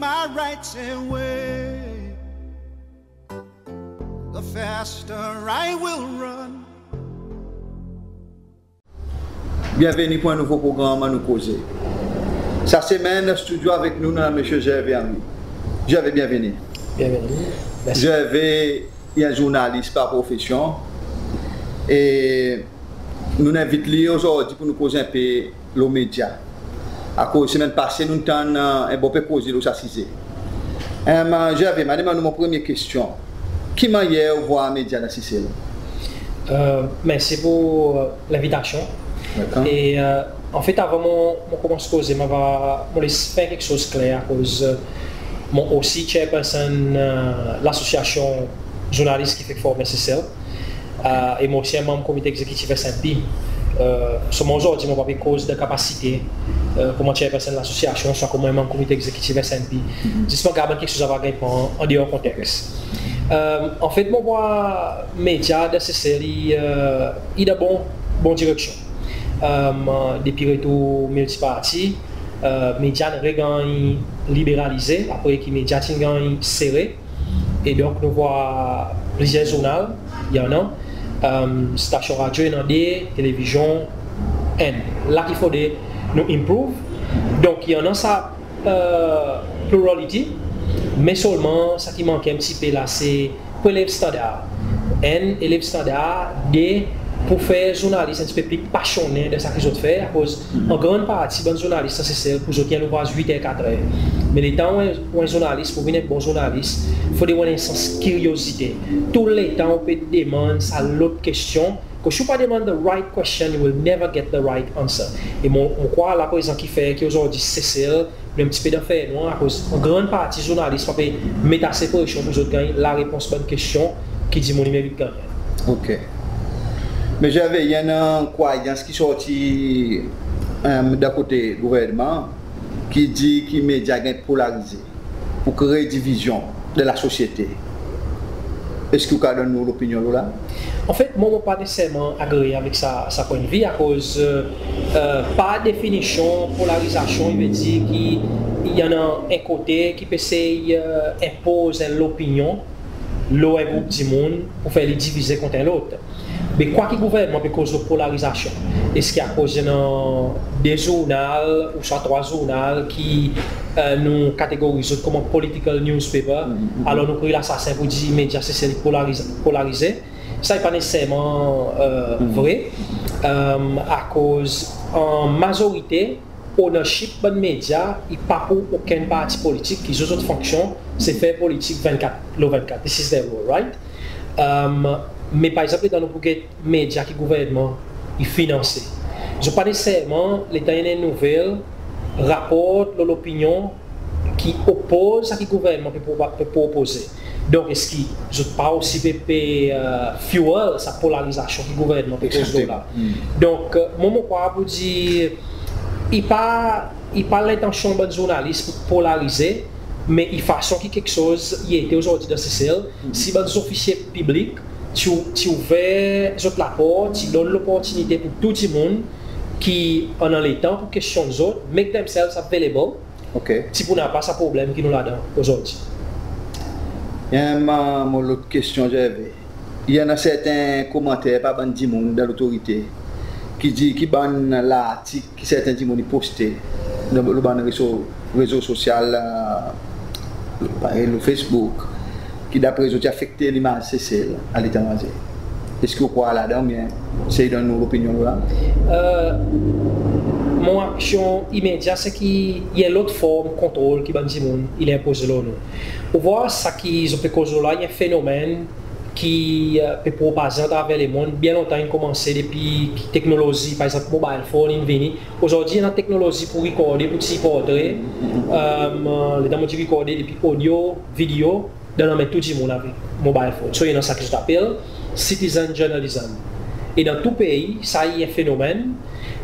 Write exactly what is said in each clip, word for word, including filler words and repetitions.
My rights away, the faster I will run. Byenveni pour en nouvo progranm Annou Koze. Sa semenn dan stidyo avek nou, nou annan Msye Gervais Henry. Gervais, byenveni. Byenveni. Mersi. Gervais i en zournalis par profesyon. E nou'n envit li ozordi pour nou koz en pe lo medya. Akoz semenn pase nou'n tann, e, en bon pe koze lo sa size. E, Gervais, mon a demann ou mon premye kestyon. Ki mannyer ou vwar medya dan Sesel? E, mersi pour, e, lenvitasyon. Dakor. E, e, anfet, avan mon, mon konmans koze, mon ava, mon les fer keksoz kler akoz, e, mon osi chairperson, e, Lasosyasyon Zournalis ki fek formen Sesel. E, e mon osi en manm Komite Egzekitif S N P. E, selman ozordi mon pa pe koz dan kapasite, e, konman chairperson lasosyasyon, swa konman en manm Komite Egzekitif S N P. Zis mon gard bann keksoz ava ganny pran an deor konteks. E, anfet, mon vwar medya dan Sesel i, e, i dan bon, bon direksyon. E, depi retour miltiparti, e, medya in reganny liberalize, apre ki medya ti'n ganny sere. E donk, nou vwar plizyer zournal, i annan, e, stasyon radyo, i annan de, televizyon, enn. La ki fodre nou improve. Donk, i annan sa, e, plurality, me selman sa ki manke en pti pe la, se pour elev standar. Enn, elev standar, de, pour fer zournalis en pti pe pli pasyonnen dan sa ki zot fer, akoz an gran parti bann zournalis dan Sesel, pour zot i en louvraz wit er, kat er. Me letan ou en, ou en zournalis, pour vin en bon zournalis, fodre ou annan en sans kiryozite. Touletan ou pe demann sa lot kestyon. Akoz si ou pa demann the right question, you will never get the right answer. E mon, mon krwar la prezan ki fer ki ozordi Sesel, nou en pti pe dan fernwar, akoz an gran parti zournalis pa pe met ase presyon pour zot ganny larepons bann kestyon ki dimoun i merit gannyen. OK. Me Gervais, i annan krwayans ki sorti, e, dan kote gouvernman, ki dir ki medya ganny polarize pour kree divizyon dan lasosyete. Eski ou kapab donn nou lopinyon lo la? Anfet, mwan, mon pa neseserman agree avek sa, sa pwennvi, akoz, e, e, par definisyon, polarizasyon, i vedir ki i annan en kote ki pe sey, e, enpoz en lopinyon lo en group dimoun pour fer li divize kont en lot. Me kwa ki gouvernman pe koz lo polarizasyon? Eski akoz i annan de zournal ouswa trwa zournal ki, e, nou kategoriz zot konman political newspaper, alor nou kriy lasasen pour dir medya Sesel i polarize, polarize? Sa i pa neseserman, e, vre. E, akoz an mazorite, ownership bann medya i pa pour okenn parti politik, ki zot, zot fonksyon se fer politik vennkat lo vennkat. This is their role, right? E, me par egzanp, letan nou pou get medya ki gouvernman i finanse, zot pa neseserman, letan i annan en nouvel, raport lo lopinyon ki opoz sa ki gouvernman pe propo-, pe propoze. Donk, eski zot pa osi pe, pe, e, fuel sa polarizasyon ki gouvernman pe koz lo la? Donk, e, mwan, mon krwar pour dir, i pa, i pa lentansyon bann zournalis pour polarize, me i fason ki keksoz i ete ozordi dan Sesel, si bann zofisye piblik ti ou-, ti ouver zot laport, ti donn loportinite pour tou dimoun ki annan letan pour kestyonn zot, make themselves available, OK, ti pou napa sa problenm ki nou ladan ozordi. E, mwan, mon lot kestyon, Gervais. I annan serten komanter par bann dimoun dan lotorite ki dir ki bann lartik ki serten dimoun i poste lo, lo bann rezo, rezo sosyal, e, parey lo Facebook, ki dapre zot i afekte limaz Sesel aletranze. Eski ou krwar ladan oubyen sey donn nou lopinyon la? E, mon reaksyon imedya se ki i annan lot form kontrol ki bann dimoun i enpoze lo nou. Ou war sa ki zot pe koz lo la, i en fenomenn ki, e, pe propaze atraver lemonn. Byen lontan in konmanse depi teknolozi, par egzanp, mobile phone in vini. Ozordi i annan teknolozi pour rikorde, pour tir portre. E, letan mon dir rikorde, depi audio, video, dan lanmen tou dimoun avek mobile phone. So, i annan sa ki zot apel citizen journalism. E dan tou pei, sa i en fenomenn.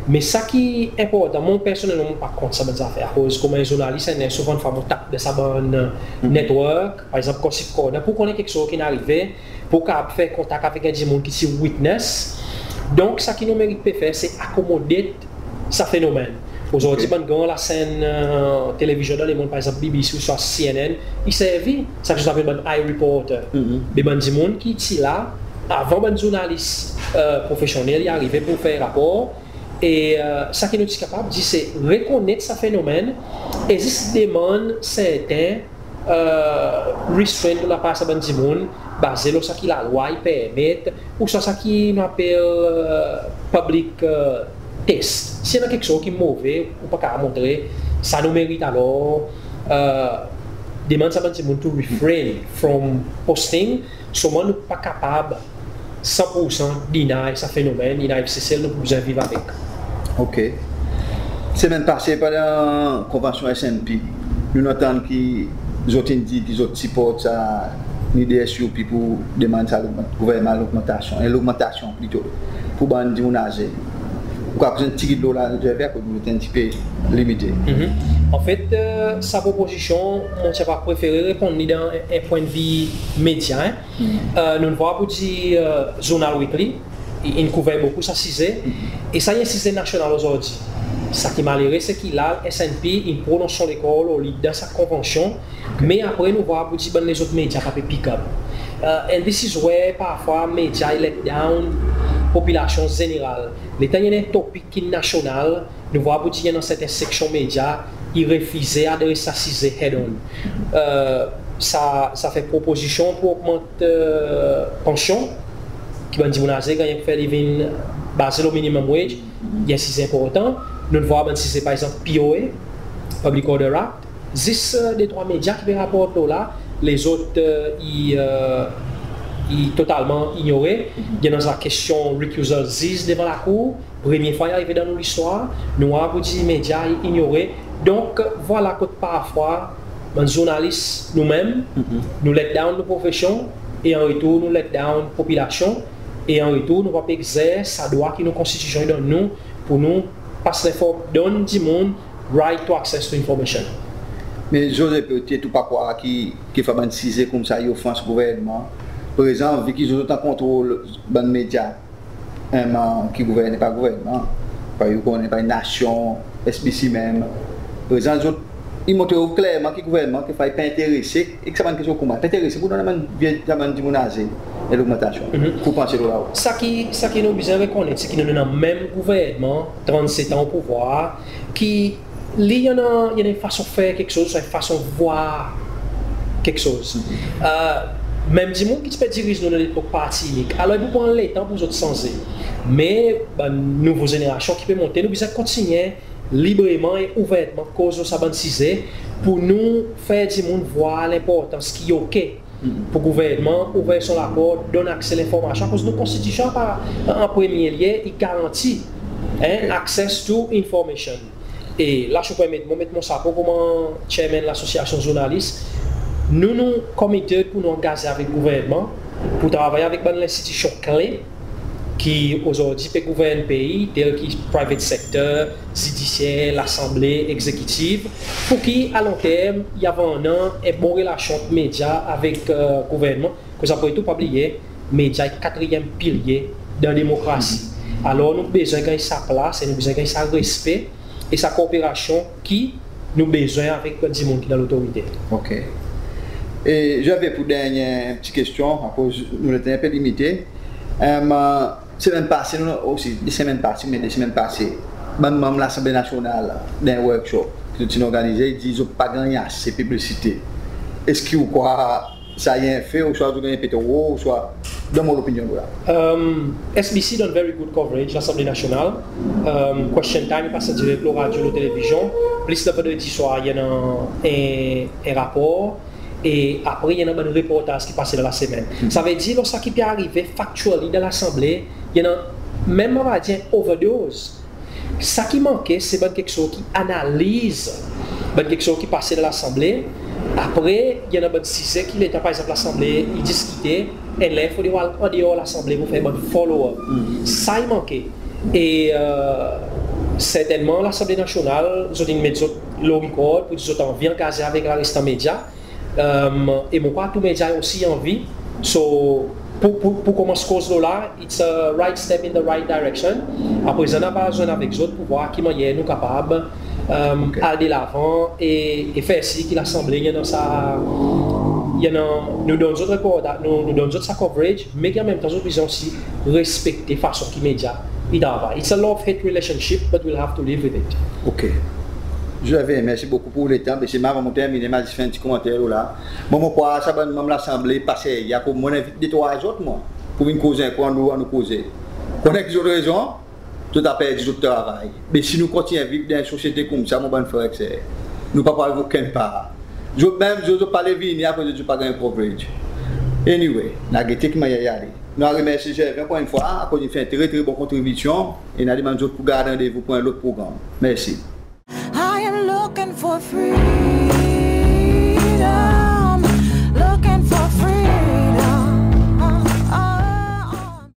Me sa ki enportan, mwan personnelman mon pa kont sa bann zafer. Akoz konman en zournalis, enn, souvandfwa mon tap dan sa bann, e, network, par egzanp, Gossip Corner, pour konnen keksoz ki'n arive, pour kapab fer kontak avek en dimoun ki ti witness. Donk, sa ki nou merit pe fer, se akomode sa fenomenn. Ozordi, bann gran lasenn televizyon dan lemonn, par egzanp, B B C ouswa C N N, i servi sa ki zot apel bann eye reporter. Be bann dimoun ki ti la avan bann zournalis profesyonnel i arive pour fer rapor. E sa ki nou ti kapab dir se rekonnet sa fenomenn e zis demann serten restraint lo lapar sa bann dimoun, baze lo sa ki lalwa i permet, ouswa sa ki nou apel public taste. Si i annan keksoz ki move, ou pa kapab montre, sa nou merit, alor demann sa bann dimoun to refrain from posting. Selman nou pa kapab san pour san deny sa fenomenn, i ariv Sesel, nou pou bezwen viv avek. OK. Semenn pase, pandan konvansyon S N P, nou'n antann ki zot in dir ki zot siport sa lide S U P pour demann sa gouvernman logmantasyon, en logmantasyon plito, pour bann dimoun aze. Ou kapab prezant tigit lo la, Gervais, akoz nou ti en pti pe limite. Anfet, sa propozisyon, mon ti a prefere reponn li dan en pwennvi medya. Nou'n vwar pour dir Journal Weekly in kouver bokou sa size. E sa i en size nasyonal ozordi. Sa ki malere, se ki la S N P in pronons son lekor lo li dan sa konvansyon. Me apre nou vwar pour dir bann lezot medya pa pe pick up. And this is where parfwa medya i let down popilasyon zeneral. Letan i annan en topik ki nasyonal, nou vwar pour dir i annan serten seksyon medya i refize adres sa size head on. Sa, sa fer propozisyon pour ogmant pansyon, ki bann dimoun aze i gannyen pour fer li vin baze lo minimum wage, i en size enportan. Nou'n vwar bann size, par egzanp, P O A, Public Order Act, zis de trwa medya ki pe raport lo la, lezot i, i totalman inyore. I annan sa kestyon recusal ziz devan lakour, premye fwa i arive dan nou listwar. Nou vwar pour dir medya i inyore. Donk vwala kot parfwa bann zournalis, nou menm, nou let down nou profesyon, e an retour nou let down popilasyon, e an retour nou pa pe egzers sa drwa ki nou konstitisyon i donn nou pour nou pas lenform, donn dimoun right to access to information. Me Joseph, petet ou pa krwar ki, ki fer bann size koumsa i ofans gouvernman. Prezan, vi ki zot an kontrol bann medya, ki gouvern, pa gouvernman, pa, ou konnen, pa nasyon, S B C menm. Prezan zot i montre ou klerman ki gouvernman ki fer pa enterese, e ki sa bann kestyon koumsa, pa enterese pour donn bann vye, sa bann dimoun aze en logmantasyon. Ki ou panse lo la? Sa ki, sa ki nou bezwen rekonnet, se ki nou annan menm gouvernman, trannset an o pouvwar, ki li i annan, i annan en fason fer keksoz, sa en fason vwar keksoz. Menm dimoun ki ti pe diriz nou dan lepok parti inik, alor i pou pran letan pour zot sanze. Me bann nouvo zenerasyon ki pe monte, nou bezwen kontinyen libreman e ouvertman koz lo sa bann size pour nou fer dimoun vwar lenportans ki i OK pour gouvernman ouver son laport, donn akse lenformasyon, akoz nou konstitisyon pa, an premye lye, i garanti, en, access to information. E la, si ou permet, mon met mon sapo konman chairman Lasosyasyon Zournalis. Nou, nou committed pour nou angaze avek gouvernman, pour travay avek bann lenstitisyon kle ki ozordi pe gouvern pei, tel ki private sector, zidisyer, Lasanble, egzekitif, pour ki a lonterm i ava annan en bon relasyon ant medya avek gouvernman. Akoz apre tou, pa bliye, medya i katriyenm pilye dan demokrasi. Alor nou bezwen ganny sa plas e nou bezwen ganny sa respe e sa korperasyon ki nou bezwen avek dimoun ki dan lotorite. OK. E Gervais, pour dernyen pti kestyon, akoz nou letan i en pe limite. Semenn pase, nou osi, de semenn pase, me de semenn pase, bann manm Lasanble Nasyonal, dan en workshop ki zot ti'n organize, i dir zot pa ganny ase piblisite. Eski ou krwar sa i en fe, ouswa zot ganny pe tro, ouswa, donn mwan ou lopinyon lo la. S B C i donn very good coverage, Lasanble Nasyonal. Question time i pas an direk lo radyo, lo televizyon. Plis le vandredi swar i annan en, en rapor. E apre i annan bann reportaz ki pase dan lasemenn. Savedir lo sa ki pe arive factually dan Lasanble, i annan menm, mon ava dir, en overdose. Sa ki manke, se bann keksoz ki analiz bann keksoz ki pase dan Lasanble. Apre i annan bann size ki letan, par egzanp, Lasanble i diskite, en ler fodre ou al an deor Lasanble pour fer bann follow up. Sa i manke. E sertennman Lasanble Nasyonal, zot in met zot lo rikord pour dir zot anvi angaze avek larestan medya. E mon krwar tou medya osi anvi. So, Pou, pou, pou konmans koz lo la, it's a right step in the right direction. Aprezan nou ava zwenn avek zot pou vwar ki mannyer nou kapab um, al delavan e, e fer sir ki Lasanble i annan sa, i annan, nou donn zot reportaj, nou, nou donn zot sa coverage, me ki an menm tan zot bezwen osi respekte fason ki medya i travay. It's a love-hate relationship, but we'll have to live with it. Ok. Gervais, mersi bokou pour letan. Me selman avan mon terminen, mon a zis fer en pti komanter lo la. Mwan mon krwar sa bann manm Lasanble pa serye. Akoz mon envit de trwa zot mwan pour vin koz en kou, annou, annou koze. Konnen ki zot rezon? Zot a perdi zot travay. Me si nou kontinyen viv dan en sosyete koumsa, mon bann frer ek ser, nou pa pou al okenn par. Zot menm, zot, zot pa le vini akoz zot pa ganny coverage. Anyway, nou a gete ki mannyer i ale. Nou a remersi Gervais ankor en fwa akoz in fer en tre, tre bon kontribisyon e nou a demann zot pour gard randevou pour en lot progranm. Mersi.